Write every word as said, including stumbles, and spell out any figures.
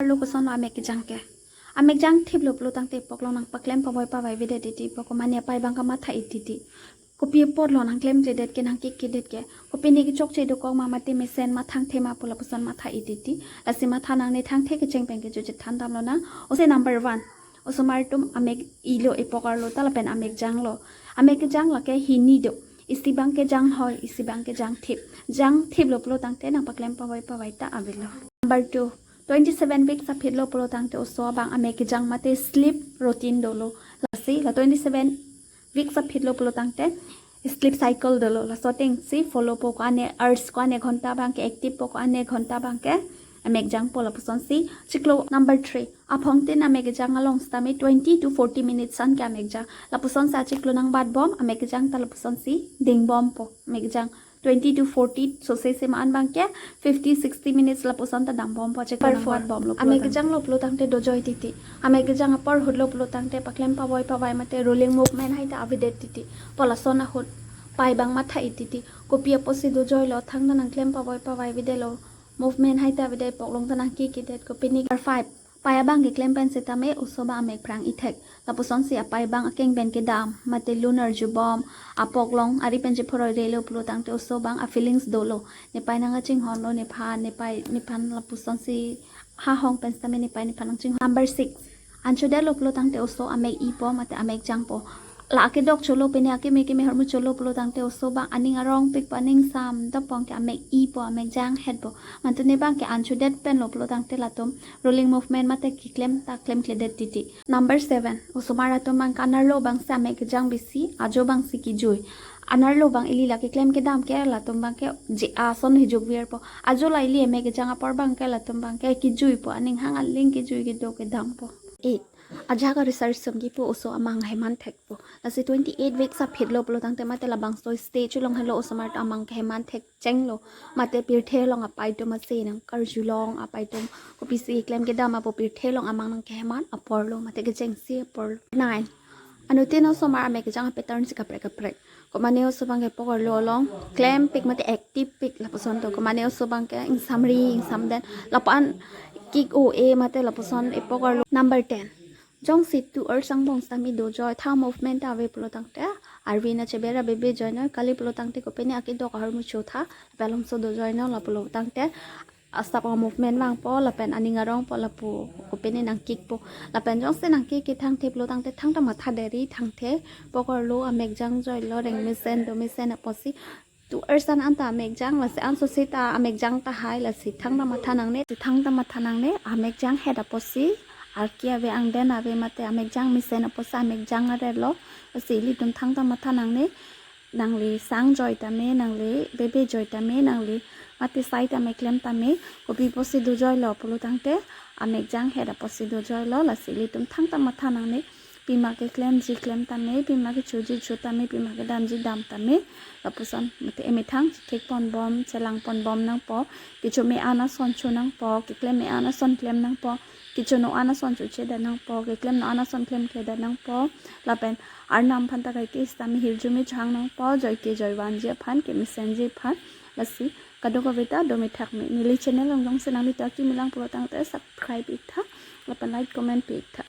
Arlo kosonlo amek kejang ke? Amek jangthiplo pulo tangte epoklong nangpaklem pavoi pavaivedet titi po, komane apai abang kamatha-et titi. Kopi apotlo nangklemkledet ke, nangkikkidet ke, kopine kechokche dokok ma, mate mesen ma, thangthe ma pu lapuson matha-et titi. Lasi matha nangne, thangthe kecheng pen ke jo chethan damlonang. Ose number one, osomar atum amek ilo epok arlo ta lapen amek janglo. Amek kejang lake hini do. Isi abang ke janghoi, isi abang ke jangthip. Jangthiplo pulo tangte nangpaklem pavoi pavai ta avelo. Number two, twenty seven weeks aphitlo pulo tangte oso abang amek kejang mate sleep routine dolo. Lasi la twenty seven weeks aphitlo pulo tangte sleep cycle dolo. Laso atengsi follow po, ko-an hours, ko-an ghonta abang ke active po, ko-an ghonta abang ke amek jangpo, lapusonsi chiklo. Number three, aphongtin amek kejang along sitame twenty to forty minutes an ke amek jang. Lapusonsi achiklo nangbatbom, amek kejang ta lapusonsi dingbompo. Amek kejang twenty to forty sose sema an abang ke fifty sixty minutes lapuson ta dambompo, achiklo nangbatbomlo. Amek kejanglo pulo tangte dojoi titi. Amek kejang apor ahutlo pulo tangte paklem pavoi pavai mate rolling movement hai ta avedet titi. Po lason ahut apai abang matha-et titi. Kopi apotsi dojoilo, thangta nangklem pavoi pavaivedetlo. Movement hai ta avedet, epoklong ta nangkikkidet, kopine. Number five, apai abang keklem pen sitame oso abang amek prang-et thek. Lapusonsi apai abang akeng pen kedam, mate lun arjubom, apoklong ari pen chephoroirelo pulo tangte oso abang a-feelings dolo. Nepai nangkachinghonlo nephan, nepai nephan lapusonsi ha hong pen sitame nepai nephan nangchinghon. Number six, anchudetlo pulo tangte oso amek ipo mate amek jangpo. La akedok cholo, pine akeme keme ahormu cholo pulo tangte oso abang aning arongpikpo, aning ingsamdappo, anke amek ipo, amek janghetpo. Mantune abang ke anchudet penlo pulo tangte latum rolling movement mate keklem ta klemkledet titi. Number seven, osomar atum abang ke anerlo abangsi amek kejang besi, ajo abangsi kejui. Anerlo abang ili la keklem kedam ke latum abang ke je ason hijukvirpo. Ajo la ili amek kejang apor abang ke latum abang ke kejuipo, aning hang aling kejui kedo kedampo. Eight, ajahak arisar sum kipu oso amang heman thekpo. Lasi twenty eight weeks aphitlo pulo tangte mate labangso stage along helo osomar atum amang keheman thekchenglo. Mate pirthe along apai atum ase nangkarjulong, apai atum kopisi klem kedam apo pirthe along amang nangkeheman aporlo, mate kechengsi aporlo. Nine, anuttin osomar amek kejang a-pattern si kaprek kaprek. Komane oso abang ke epok arlo along klempik mate active pik lapuson do. Komane oso abang ke ingsamri ingsamden, lapu-an kik o-e mate lapuson epok arlo. Number ten, jongsi two hours angbong sitame dojoi tha, movement ta ave pulo tangte arve nangcheber abebe joinoi, kali pulo tangte kopine akedok ahormu chotha, lapen alomso dojoinoi, lapulo tangte asap a-movement vangpo, lapen aning arongpo, lapu kopine nangkikpo. Lapen jongsi nangkik kethangthiplo tangte thangta mathadetri, thangthe epok arlo amek jangjoilo, reng mesen do mesen apotsi two hours an anta amek jang, lasi anso seta amek jang tahai, lasi thangta matha nangne, si thangta matha nangne, amek janghet apotsi arki ave, angden ave mate amek jang mesen apotsi amek jang arelo. Lasi ilitum thangta matha nangne, nangli sangjoi tame, nangli bebe joi tame, nangli mate sai tame klem tame, kopi apotsi dojoilo pulo tangte amek janghet apotsi dojoilo, lasi ilitum thangta matha nangne. Pima keklemji klem tame, pima kechoji cho tame, pima kedamji dam tame, lapuson mate emethang chethekponbom, chelangponbom nangpo, kecho me-an ason cho nangpo, keklem me-an ason klem nangpo, kechono an ason chochedet nangpo, keklemno an ason klemkledet nangpo, lapen Arnam aphan ta kaike sitame hirjume chohang nangpo, joike joivanji aphan, kemesenji aphan. Lasi kadokave ta domethak me. Neli channel along jongsi nanglitum akimi lang pulo tangte subscribe iktha, lapen like comment pi iktha.